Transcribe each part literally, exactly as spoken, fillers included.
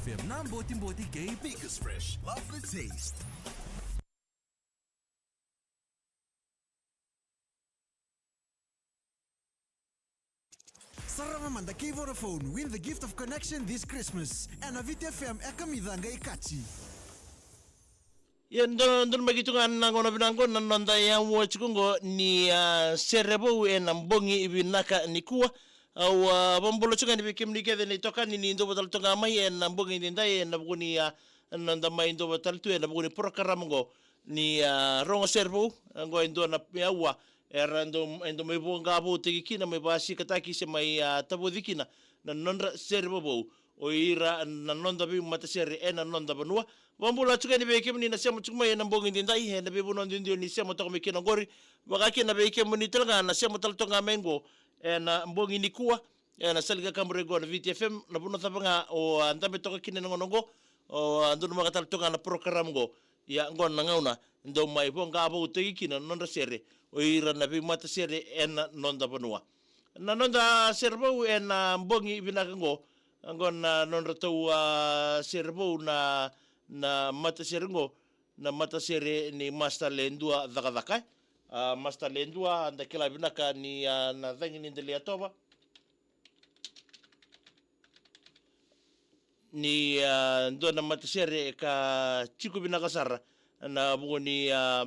F M na Botiboti kei Baker's Fresh. Love the taste. Sarava mada kei Vodafone, win the gift of connection this Christmas. Ena Viti F M e kamica qai kaci. Ia, donu, donu mai ki tu ga na gauna vinaka qo, na noda yaua tiko qo ni, a, sere vou ena bogi vinaka nikua. Au, a, vakabula tiko ga ni vei kemuni kece na itokani ni dou vata tale toka ga mai ena bogi edaidai ena vuku ni, a, noda mai dou vata tale tu ena vuku ni porokaramu qo ni, a, rogo sere vou, a, qo e dua na yaua era dau, e dau mai voqa voutaki kina, mai vakasikataki se mai, a, tavoci kina na nodra sere vovou o ira na noda veimatasere ena noda vanua. Vakabula tiko yani vei kemuni na sema tiko mai ena bogi edaidai ena veivanua duidui ni sema toka mai kina oqori. Vaka kina vei kemuni tale ga na sema tale toka ga mai qo ena bogi nikua ena sala ni kakaburaki qo na Viti F M, na vanua cava ga o, a, dabe toka kina ena gauna qo, o, a, donumaka tale toka ga na porokaramu qo. Ia, qo na gauna dau mai voqa voutaki kina na nodra sere o ira na veimatasere ena noda vanua. Na noda sere vou ena bogi vinaka qo, qo na nodratou, a, sere vou na, na matasere qo, na matasere ni Master Ledua Cakacaka. A, Master Ledua, da kila vinaka ni, a, na cagi ni Delaitova ni, a, dua na matasere ka tiko vinaka sara na vuku ni, a,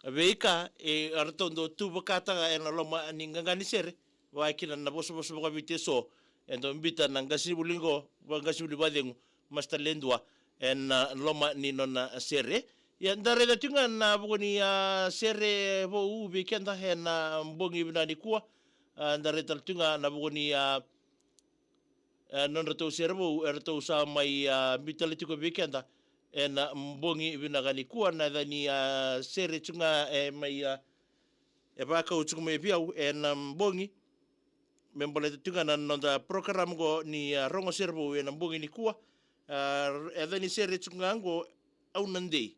veika e ratou dau tu vakataka ena loma ni qaqa ni sere. Vaka kina na vosavosa vakaviti eso e dau biuta na qasenivuli qo, vaqasenivuli vakacegu, Master Ledua, ena, a, loma ni nona sere. Ia, da raica tiko ga na vuku ni, a, sere vou vei keda ena bogi vinaka nikua. A, da raica tale tiko ga na vuku ni, a, e, nodratou sere vou eratou sa mai, a, biuta tale tiko vei keda ena bogi vinaka nikua. Na yaca ni, a, sere tiko ga e mai, a, e vakau tiko mai vei au ena bogi, me baleta tiko ga na noda porokaramu qo ni, a, rogo sere vou ena bogi nikua. A, yaca ni sere tiko ga qo Au Na Dei.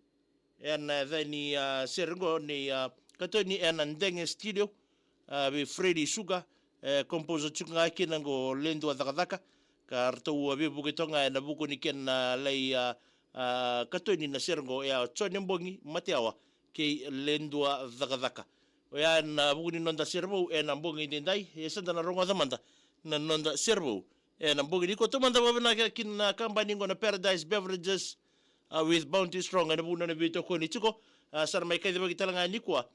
Ena yaca ni, a, sere qo nei, a, katoni ena Dege Studio, a, vei Freddy Sugar, e, composer tiko ga kina qo Ledua Cakacaka, ka ratou a veivuke toka ga ena vuku ni kena lai, a, a, katoni na sere qo, e a Jone Bogi Mateawa kei Ledua Cakacaka. Oya na vuku ni noda sere vou ena bogi edaidai, e sa da na rogoca mada na noda sere vou ena bogi nikua. Taumada vakavinaka ki na kabani qo na Paradise Beverages, a, with Bounty Strong, ena vuku ni nona veitokoni tiko. A, sa na mai kacivaki tale ga nikua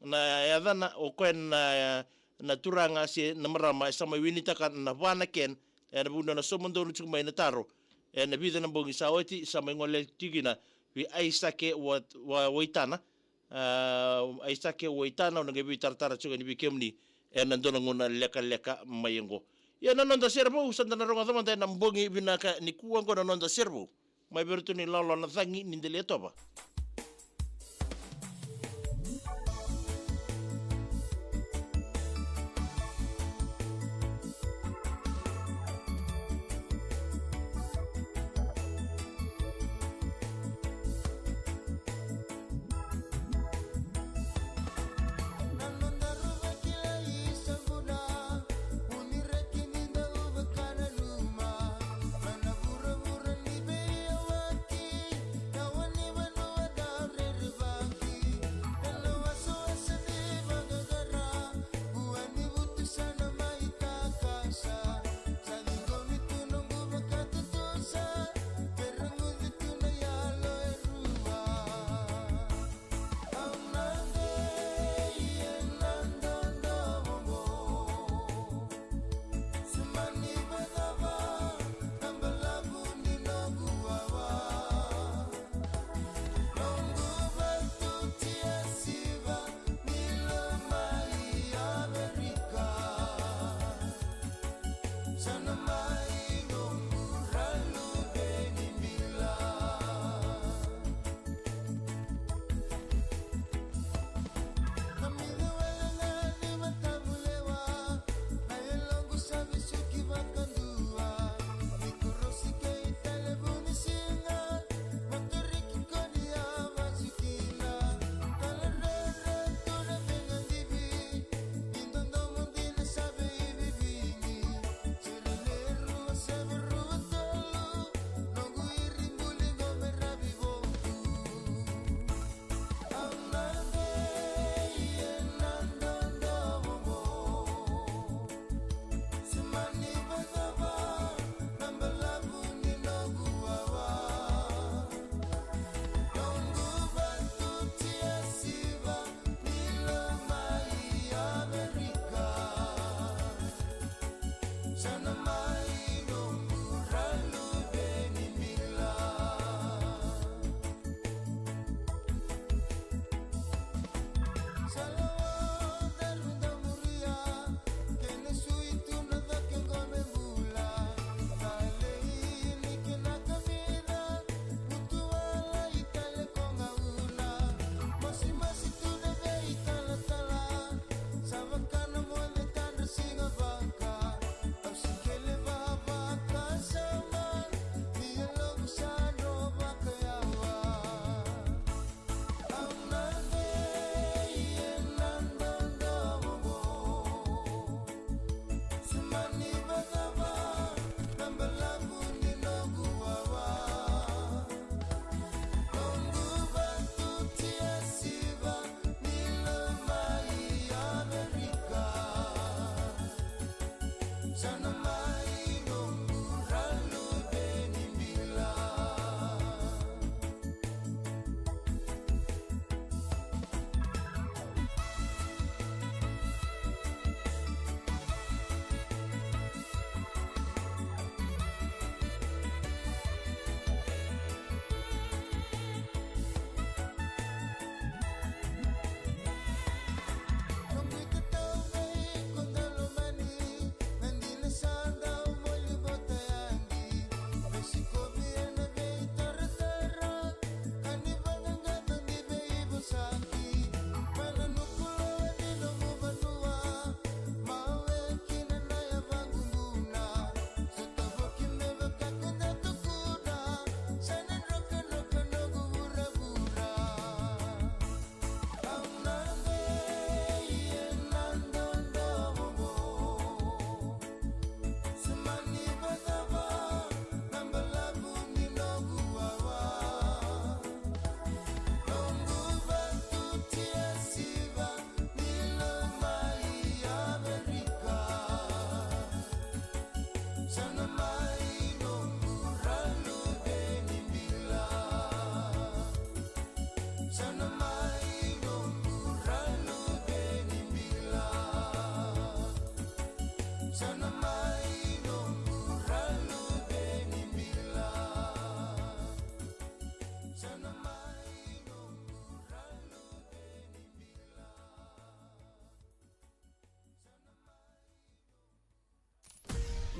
na yacana, o koya na, na turaga se na marama e sa mai winitaka na va na can ena vuku ni nona sauma donu tiko mai na taro ena vica na bogi sa oti, sa mai gole tiko kina vei Aisake Wa-, Wa-, Waitana. A, Aisake Waitana, au na qai veitaratara tiko yani vei kemuni ena dua na gauna lekaleka mai oqo. Ia, na noda sere vou sa da na rogoca mada ena bogi vinaka nikua qo, na noda sere vou mai vei iratou na ilawalawa na Cagi ni Delaitova.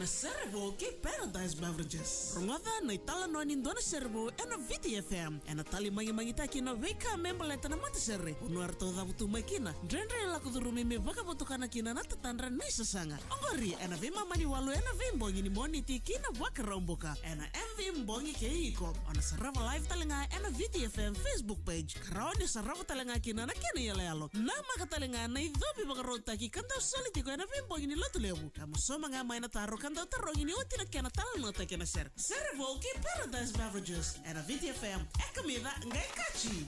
Sere vou kei Paradise Beverages. Rogoca na italanoa ni dua na sere vou ena Viti F M. Ena tali magimagitaki na veika me baleta na matasere. Vanua eratou cavutu mai kina. Dredre lako curumi me vakavotukana kina na tatadra ni sasaga. Oqori ena veimama ni walu ena veibogi ni Moniti ki na Vakaraubuka. Ena M V Bogi kei iko. O na sarava live tale ga ena Viti F M Facebook page. Ka rawa ni sarava tale ga kina na kena iyaloyalo. Namaka tale ga na icovi vakarautaki ka dau soli tiko ena veibogi ni Lotulevu. Ka mosoma ga mai na taro ka dau tarogi ni oti na kena talanoataki ena sere. Sere vou kei Paradise Beverages ena Viti F M. E kamica qai kaci.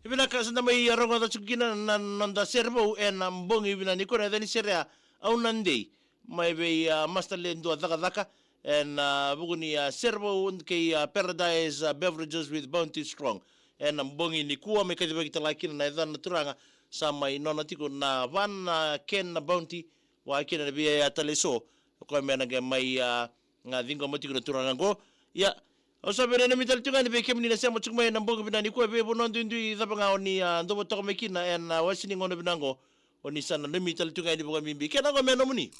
E vinaka sa da mai rogoca tiko kina na noda sere vou ena bogi vinaka nikua, na yaca ni sere ya Au Na Dei. Mai vei a Master Le Dua Cakacaka ena vuku ni a sere vou kei a Paradise a Beverages with Bounty Strong. Ena bogi nikua me kacivaki tale ga kina na yacana na turaga sa mai nona tiko na va na kena Bounty, vaka kina na veiyaya tale eso. O koya me na qai mai a ga ciqoma tiko na turaga qo. Ia, au sa via nanumi tale tiko ga yani vei kemuni na sema tiko mai ena bogi vinaka nikua, veivanua duidui cava ga o ni a dovotaka mai kina ena wase ni gauna vinaka qo. O ni sa nanumi tale tiko ga yani vakabibi. Kena qo me nomuni.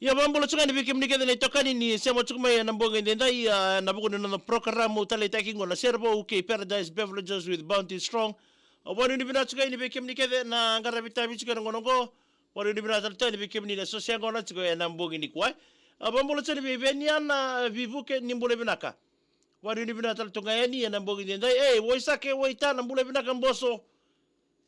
Ia, vakabula tiko yani vei kemuni kece na itokani ni sema tiko mai ena bogi edaidai, ia, ena vuku ni noda porokaramu taleitaki qo na sere vou kei Paradise Beverages with Bounty Strong. Au vakanuinui vinaka tiko yani vei kemuni kece na qaravi tavi tiko ena gauna qo. Vakanuinui vinaka tale tiko yani vei kemuni na soso yaqona tiko ena bogi nikua. Au vakabula tiko yani vei Veniana Vivuke, ni bula vinaka. Vakanuinui vinaka tale tiko ga yani ena bogi edaidai. Ei, Waisake, Waita, na bula vinaka Boso.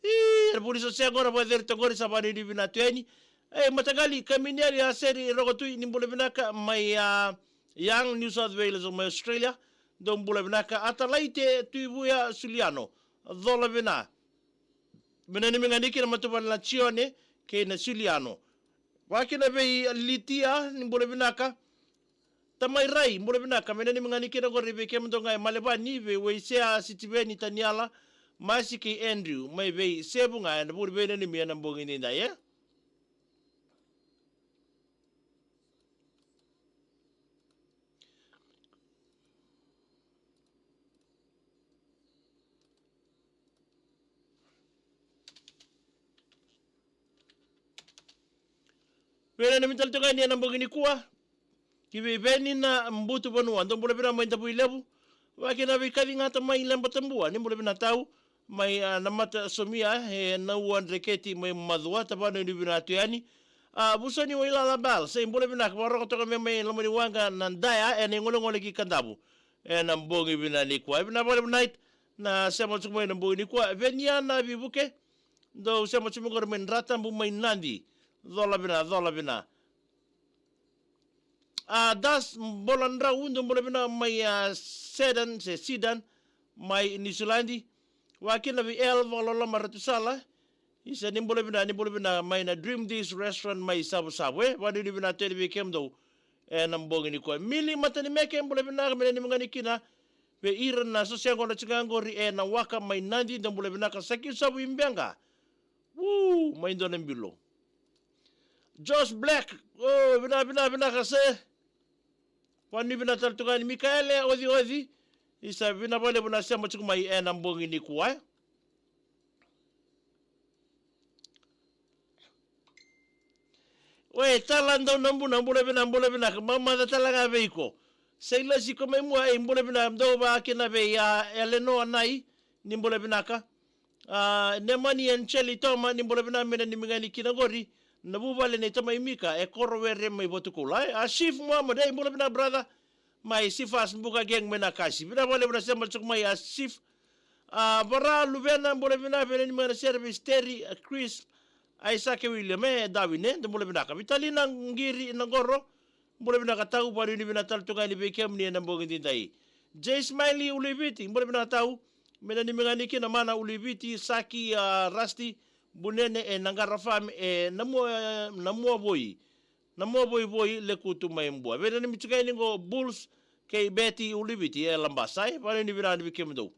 Ii, era vuni soso yaqona vakaceri toqori, sa vakanuinui vinaka tu yani. Ei, mataqali, Kaminieli Aseri Rokotui, ni bula vinaka mai a Young, New South Wales, mai Australia. Dou bula vinaka. Atalaite Tuivuya Suliano, cola vina. Me nanumi ga ni kina matavuvale na Jione kei na Suliano. Vaka kina vei Litia, ni bula vinaka. Tamai Rai, bula vinaka, me nanumi ga ni kina qori vei kemudou ga e Malevani, vei Waisea, Sitiveni, Taniela, Masi kei Andrew, mai vei Sevu ga ena vuku ni veinanumi ena bogi edaidai, e? Veinanumi tale toka yani ena bogi nikua. Ki vei Veni na Butu Vanua, dou bula vinaka mai Davuilevu. Vaka kina vei Kacigata mai Lebatabua, ni bula vinaka tau. Mai a Namata Somia, e Naua Dreketi mai Macua, sa vakanuinui vinaka tu yani. A Vusoni Wailala Bal, sa bula vinaka, vakarorogo toka mai loma ni waqa na Daya ena igolegole ki Kadavu. Ena bogi vinaka nikua. E vinaka vakalevu Night na sema tiko mai na bogi nikua. Veniana Vivuke, dou sema tiko mai qori mai Dratabu mai Nadi. Cola vina, cola vina. A Das Boladrau, dou bula vina mai a Sedan, se Sidan, mai Niusiladi. Vaka kina vei El Vakaloloma Ratusala. Isa, ni bula vina, ni bula vina mai na Dream Dish Restaurant mai Savusavu, e? Vakanuinui vinaka tu yani vei kemudou ena bogi nikua. Mili Matanimeke, bula vinaka, me nanumi ga ni kina vei ira na soso yaqona tiko ga qori ena waka mai Nadi, dou bula vinaka. Saki Savu i Beqa. Uu, mai dua na bilo. Josh Black, o, vinaka, vinaka, vinaka se. Vakanuinui vinaka tale toka yani. Mikaele Ocioci, isa, vinaka vakalevu na sema tiko mai ena bogi nikua, e? Oi, Tala Daunabuna, bula vinaka, bula vinaka, mamaca tale ga vei iko. Sailasi ko mai Mua, ei, bula vinaka, dou vaka kina vei a Elenoa Nai, ni bula vinaka. A Nemani Anjeli Toma, ni bula vinaka, me nanumi ga ni kina qori na vuvale nei tamai Mika e Korowere mai Vatukoula, e? A Chief Muhammad, ei, bula vinaka brother. Mai Sifas Buka Gang mai Nakasi. Vinaka vakalevu na sema tiko mai a Chief. A Vara Luvena, bula vinaka, me nanumi ga na sere vei Steri, a Chris, Isaac William, e Darwin, e, dou bula vinaka. Vitalina Qiri Naqoro, bula vinaka tau, vakanuinui vinaka tale toka yani vei kemuni ena bogi edaidai. Jay Smiley Uliviti, bula vinaka tau, me nanumi ga ni kina Mana Uliviti, Saki, a Rusty, Bunene, e Naqara Farm, e Namua, Namua Voi. Namua Voivoi, Lekutu mai Bua. Veinanumi tiko yani qo Bulls, kei Beti Uliviti e Labasa, e, vakavinavinaka vei kemudou.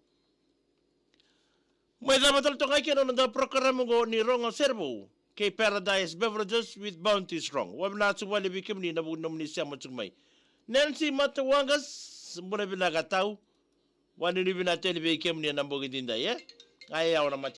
Mai cava tale toka ga kina na noda program oqo ni Rogo Serevou kei Paradise Beverages with Bounty Strong. Vakavinavinaka tiko vakalevu vei kemuni ena vuku ni nomuni sema tiko mai. Nancy Matawagas, bula vinaka tau. Vakavinavinaka tale vei kemuni ena bogi edaidai, e. Ai, au na mata